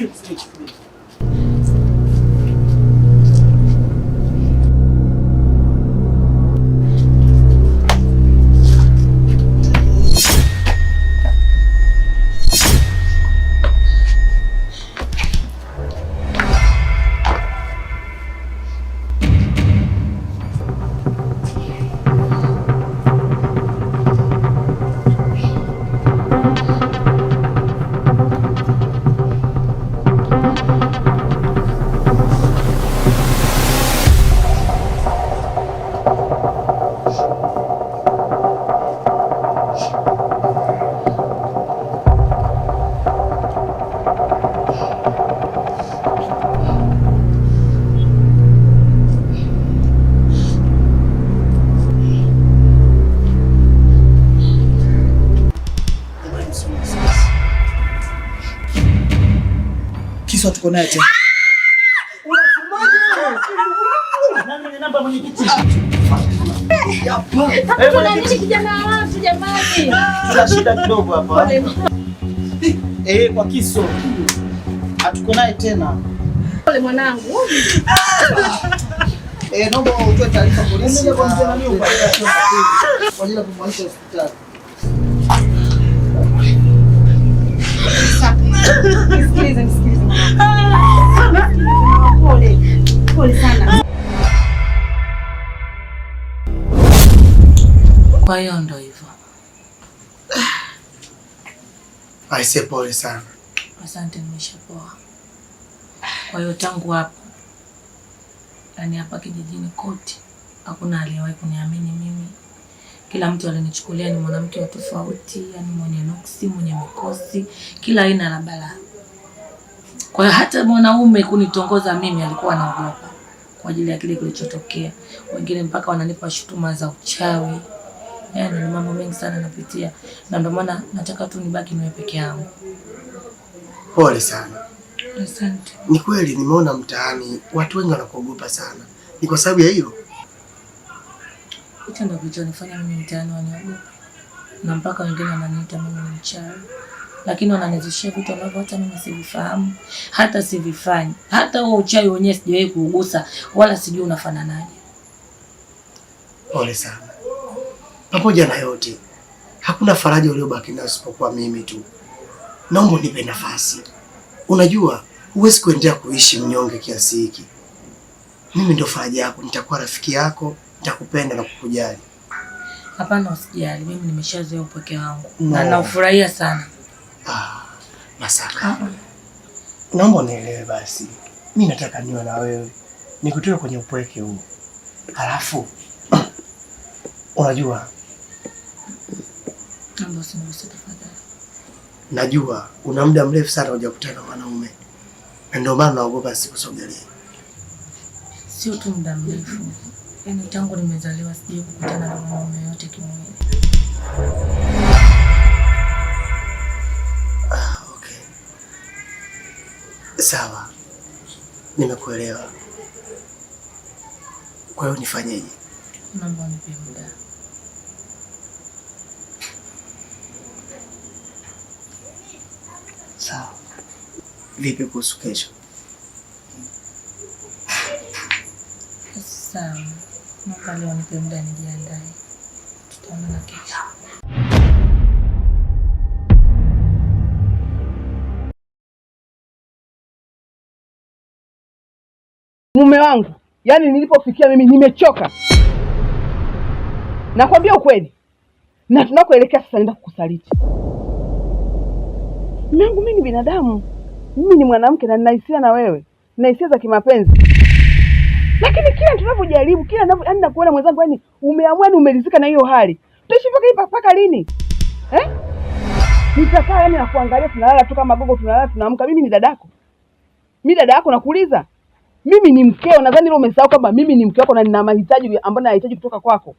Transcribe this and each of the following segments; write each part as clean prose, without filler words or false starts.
Subiri, subiri. Kisu tuko naye tena. Nani mwenye namba mwenyekiti? Tuna nini kijana wa watu jamani? Tuna shida kidogo hapa. Eh, kwa kisu. Hatuko naye tena. Pole mwanangu. Eh, naomba utoe taarifa polisi kwa ajili ya kumwaisha hospitali. Nisikilize, nisikilize mwanangu. Pole. Pole sana. Kwa hiyo ndo hivyo. Aise, pole sana. Asante, nimeshapoa. Kwa hiyo tangu hapo, yaani hapa kijijini kote hakuna aliyewahi kuniamini mimi. Kila mtu alinichukulia ni mwanamke wa tofauti, yaani mwenye nuksi, mwenye mikosi, kila aina la balaa. Kwa hiyo hata mwanaume kunitongoza mimi alikuwa anaogopa kwa ajili ya kile kilichotokea. Wengine mpaka wananipa shutuma za uchawi. Yaani ni mambo mengi sana napitia, na ndio maana nataka tu nibaki niwe peke yangu. Pole sana. Asante. Ni kweli nimeona mtaani watu wengi wanakuogopa sana. Ni kwa sababu ya hilo? Hicho ndio kilichonifanya mimi mtaani waniogope, na mpaka wengine wananiita mimi ni mchawi, lakini wananizushia vitu ambavyo hata mimi sivifahamu, hata sivifanyi, hata huo uchawi wenyewe sijawahi kuugusa wala sijui unafananaje. Pole sana. Pamoja na yote, hakuna faraja uliobaki nayo isipokuwa mimi tu. Naomba unipe nafasi. Unajua, huwezi kuendelea kuishi mnyonge kiasi hiki. Mimi ndo faraja yako, nitakuwa rafiki yako, nitakupenda na kukujali. Hapana, usijali, mimi nimeshazoea upweke wangu No. na naufurahia sana. Ah, Masaka, naomba unielewe basi. Mi nataka niwe na wewe, nikutoe kwenye upweke huu. Halafu unajua, Naomba usiniguse tafadhali. najua una muda mrefu sana hujakutana na mwanaume, na ndio maana naogopa sikusogelee. Sio tu muda mrefu, yaani tangu nimezaliwa sijawahi kukutana na mwanaume yote kimwili. Ah, okay. Sawa, nimekuelewa. Kwa hiyo nifanyeje? Naomba unipe muda. Sawa. Vipi kuhusu kesho? Sawa, naomba leo nipe muda nijiandae, tutaonana kesho. Mume wangu, yaani nilipofikia mimi nimechoka. Nakwambia ukweli, na tunakoelekea sasa naenda kukusaliti. Mume wangu, mimi ni binadamu, mimi ni mwanamke na nina hisia na wewe, nina hisia za kimapenzi, lakini kila tunavyojaribu, kila ninavyo, yaani nakuona mwenzangu, yaani umeamua, ni umeridhika na hiyo hali, tutaishi mpaka mpaka lini eh? Nitakaa yaani nakuangalia, tunalala tu kama gogo, tunalala tunaamka. Mimi ni dadako, mimi dada yako, nakuuliza mimi ni mkeo. Nadhani leo umesahau kwamba mimi ni mke wako na nina mahitaji ambayo nayahitaji kutoka kwako,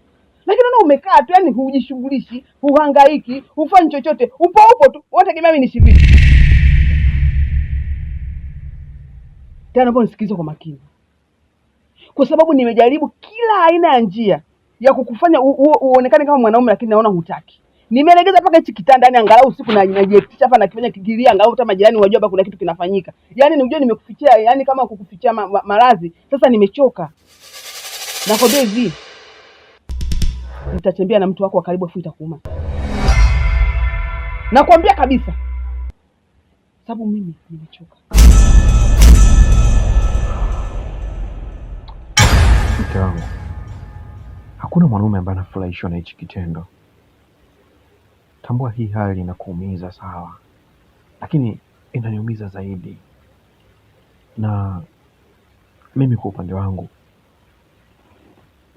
lakini naona umekaa tu, yani hujishughulishi, huhangaiki, hufanyi chochote, upo upo tu, unategemea mimi niishi vipi? Tena naomba unisikilize kwa makini, kwa sababu nimejaribu kila aina ya njia ya kukufanya uonekane kama mwanaume, lakini naona hutaki. Nimelegeza mpaka hichi kitanda, yani angalau usiku na najiektisha hapa nakifanya kigilia, angalau hata majirani wajua hapa kuna kitu kinafanyika. Yaani unajua nimekufichia, yani kama kukufichia maradhi. Sasa nimechoka. Nakwambia hivi, nitatembea na mtu wako wa karibu afu itakuuma. Nakwambia kabisa. Sababu mimi nimechoka. Mke wangu, hakuna mwanaume ambaye anafurahishwa na hichi kitendo. Tambua hii hali inakuumiza sawa, lakini inaniumiza zaidi. Na mimi kwa upande wangu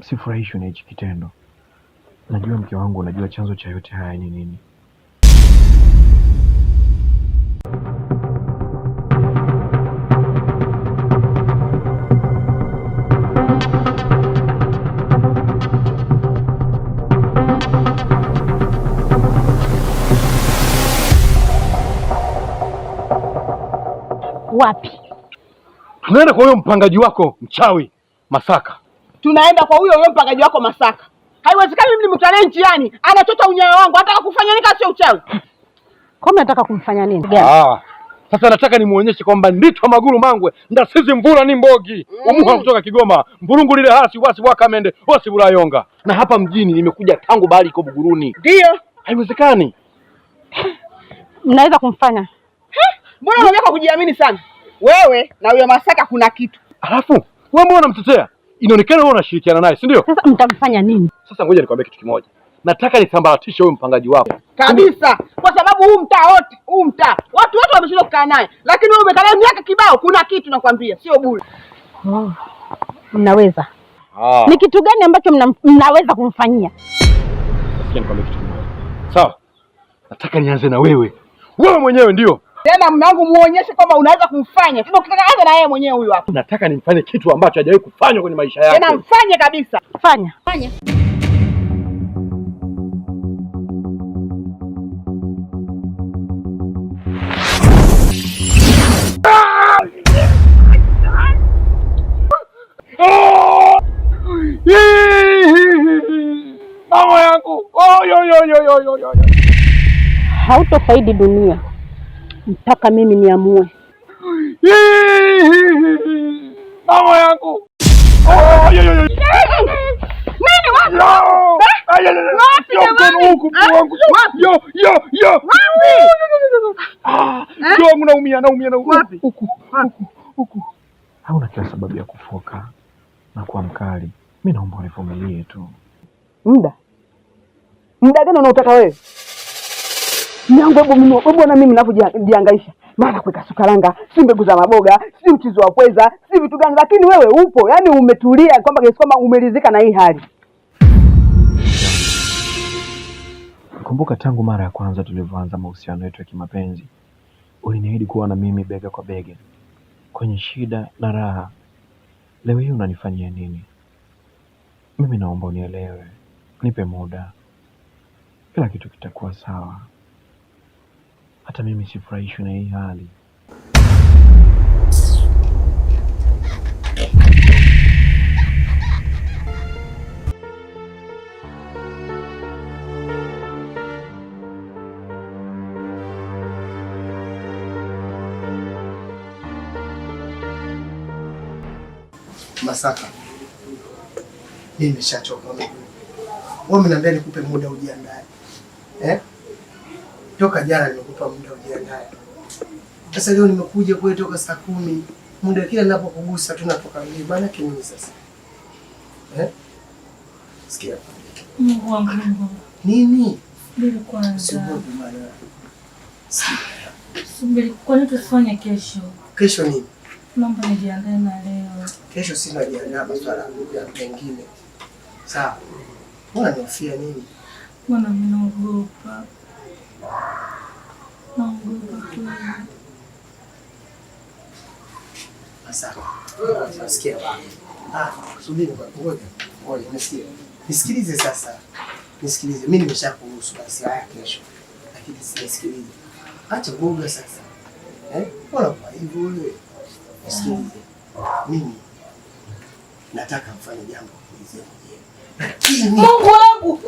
sifurahishwi na hichi kitendo. Najua mke wangu, unajua chanzo cha yote haya ni nini. Wapi? Tunaenda kwa huyo mpangaji wako mchawi Masaka. Tunaenda kwa huyo huyo mpangaji wako Masaka. Haiwezekani mimi nimkutane njiani, anachota unyayo wangu, anataka kufanya nini kama sio uchawi? Kwa mnataka kumfanya nini? Sasa nataka nimuonyeshe kwamba nditwa maguru mangwe ndasizi mvula ni mbogi umuha kutoka Kigoma mvurungu lile hasi wasi wakamende wasi bulayonga, na hapa mjini nimekuja tangu bahari iko Buguruni. Ndio. Haiwezekani. Mnaweza kumfanya? Mbona unaongea kwa kujiamini sana? Wewe na huyo Masaka kuna kitu. Alafu wewe mbona unamtetea? Inaonekana wewe unashirikiana naye, si ndio? Sasa mtamfanya nini? Sasa ngoja nikwambie kitu kimoja. Nataka nisambaratishe huyo mpangaji wako. Kabisa. Kwa sababu huu mtaa wote, huu mtaa, watu wote wameshindwa kukaa naye. Lakini wewe umekaa naye miaka kibao, kuna kitu nakwambia, sio bure. Oh, mnaweza. Ni kitu gani ambacho mnaweza kumfanyia? Sikia nikwambie kitu kimoja. Sawa? Nataka nianze na wewe. Wewe mwenyewe ndio. Tena mume wangu muonyeshe kwamba unaweza kumfanya. Tena ukitaka anza na yeye mwenyewe huyu hapa. Nataka nimfanye kitu ambacho hajawahi kufanywa kwenye maisha yake. Tena mfanye kabisa. Fanya. Fanya. Mama yangu. Oh, yo yo yo yo yo yo. Hautofaidi dunia mpaka mimi niamue. Mama yangu. Oh, yo yo yo. Nini wapi? Wapi jamani? Huku wangu. Yo yo yo. Wapi? Yo, naumia naumia naumia. Huku huku. Hauna kila sababu ya kufoka na kuwa mkali. Mimi naomba univumilie tu. Muda. Muda gani unaotaka wewe? Nyango, hebu mimi, hebu na mimi ninavyojihangaisha. Mara kuweka sukaranga, si mbegu za maboga, si mchizo wa pweza, si vitu gani, lakini wewe upo, yani umetulia kwamba kiasi kwamba umeridhika na hii hali. Kumbuka tangu mara ya kwanza tulivyoanza mahusiano yetu ya kimapenzi, uliniahidi kuwa na mimi bega kwa bega kwenye shida na raha. Leo hii unanifanyia nini? Mimi naomba unielewe, nipe muda, kila kitu kitakuwa sawa. Hata mimi sifurahishwi na hii hali. Masaka, mimi nimeshachoka. Wewe umeniambia nikupe muda ujiandae. Toka jana nimekupa muda ujiandae. Sasa leo nimekuja kule toka saa 10. Muda kila ninapokugusa tu natoka mimi. Maana yake nini sasa? Sikia. Mungu wangu, Mungu wangu. Nini? Subiri kwanza. Subiri bwana. Subiri, kwani tufanye kesho? Kesho nini? Naomba nijiandae na leo. Kesho sina jiandaa masuala ya mengine. Sawa. Mbona nihofia nini? Mbona mimi naogopa? Naogopa kweli. Asante. Nasikia baba. Subiri kwa ngoja. Ngoja nisikie. Nisikilize sasa. Nisikilize. Mimi nimeshakuruhusu basi haya kesho. Lakini nisikilize. Acha uoga sasa. Mbona kwa hivyo wewe? Nisikilize. Mimi nataka mfanye jambo kuulizia mwenyewe. Lakini Mungu wangu.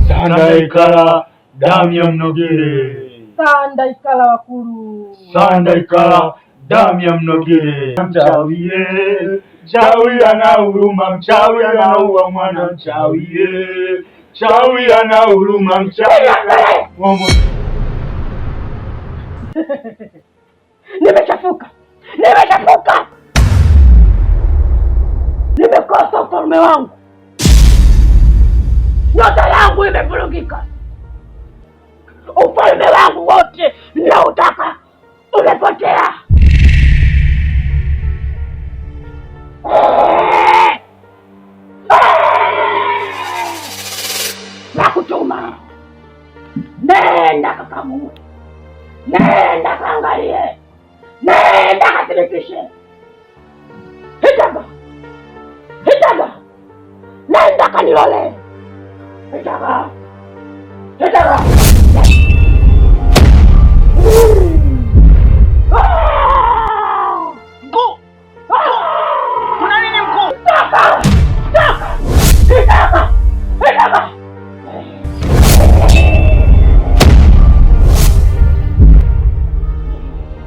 Sanda ikala damu ya mnogere. Sanda ikala wakulu. Sanda ikala damu ya mnogere. Mchawi mchawi ana huruma, mchawi anaua mwana, mchawi mchawi ana huruma, mchawi anaua. Nimechafuka, nimechafuka, nimekosa ufalme wangu, nyota yangu imevurugika, ufalme wangu wote ninautaka umepotea. Nakutuma, nenda kakamuue, nenda kaangalie, nenda kathibitishe. Hitaga, hitaga, nenda kanilole. Hitaga, hitaga. Mkuu! Kuna nini mkuu? Toka! Toka! Hitaga! Hitaga!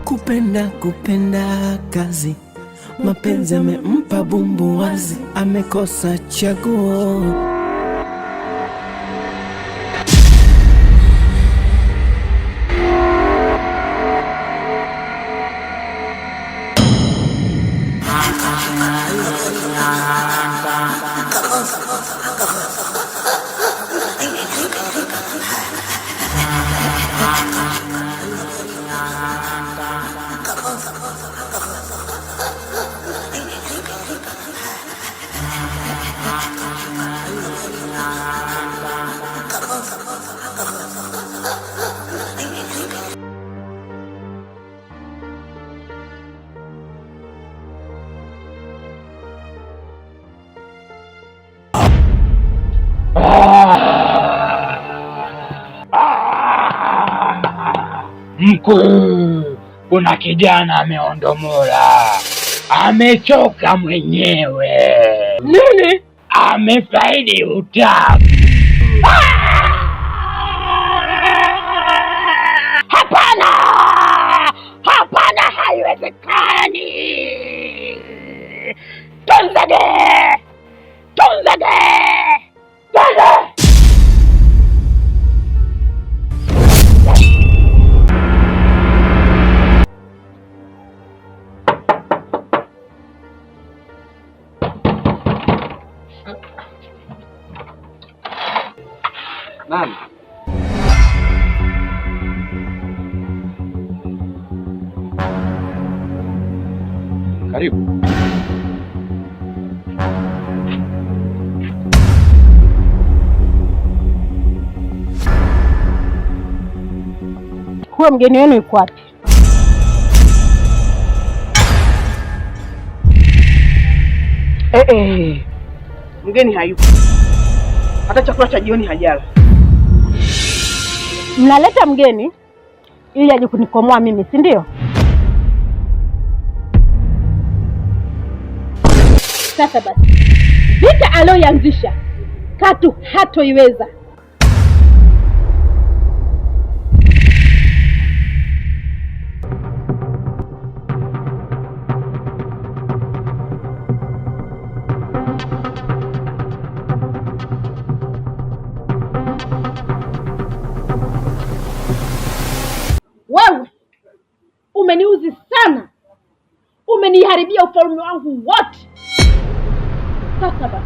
Kupenda kupenda kazi, mapenzi amempa bumbuwazi, amekosa chaguo. Mkuu, kuna kijana ameondomola, amechoka mwenyewe. Nini? Amefaidi utamu. Hapana, hapana, haiwezekani. Tunzage, tunzage, tunze. Nani? Karibu. Huyo mgeni wenu yuko wapi? Mgeni hayupo, hata chakula cha jioni hajala. Mnaleta mgeni ili aje kunikomoa mimi, si ndio? Sasa basi, vita aliyoianzisha katu hatoiweza. Wewe umeniuzi sana, umeniharibia ufalme wangu wote. Sasa basi,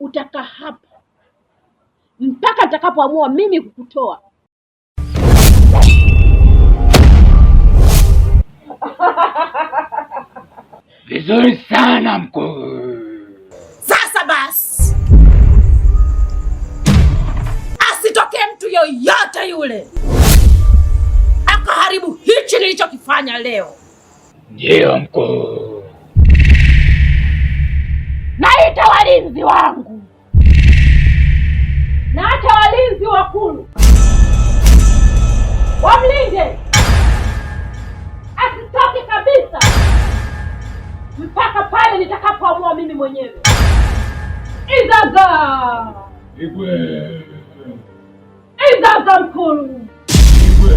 utakaa hapa mpaka nitakapoamua mimi kukutoa. Vizuri sana mkuu. Sasa basi, asitokee mtu yoyote yule akaharibu hichi nilichokifanya leo. Ndiyo mkuu. Naita walinzi wangu, naacha walinzi wakulu wamlinde asitoke kabisa mpaka pale nitakapoamua mimi mwenyewe. Izaza! Igwe! Izaza mkulu! Igwe!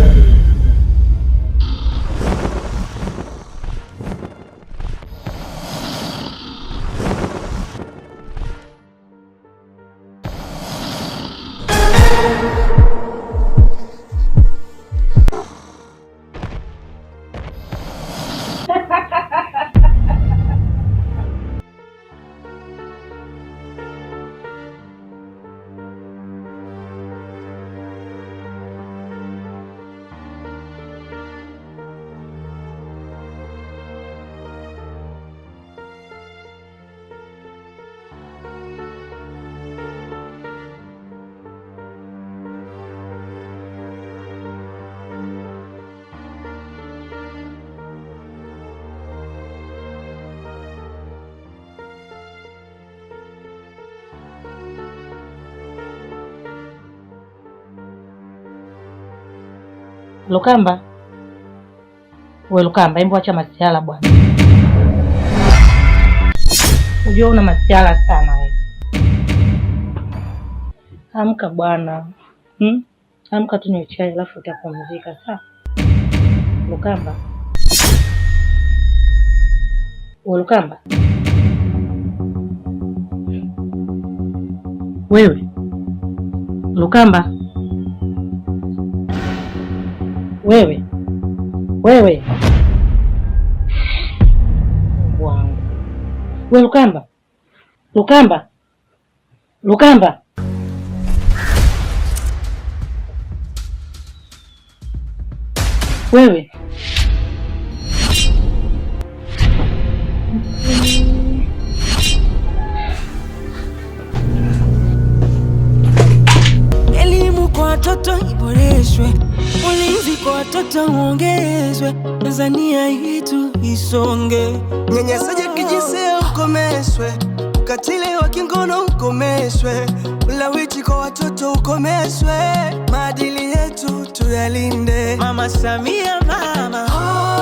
Lukamba, we Lukamba, hebu acha masiala bwana. Unajua una masiala sana wewe. Amka bwana. Amka tunywe chai alafu utapumzika, sawa? Lukamba. We Lukamba. Wewe. Lukamba. Wewe. Wewe. Mungu wangu. Wewe Lukamba. Lukamba. Lukamba. Wewe. Elimu kwa watoto iboreshwe, ulinzi kwa watoto uongezwe, Tanzania yetu isonge. Unyanyasaji kijinsia ukomeshwe, ukatili wa kingono ukomeshwe, ulawiti kwa watoto ukomeshwe, maadili yetu tuyalinde. Mama Samia mama, oh.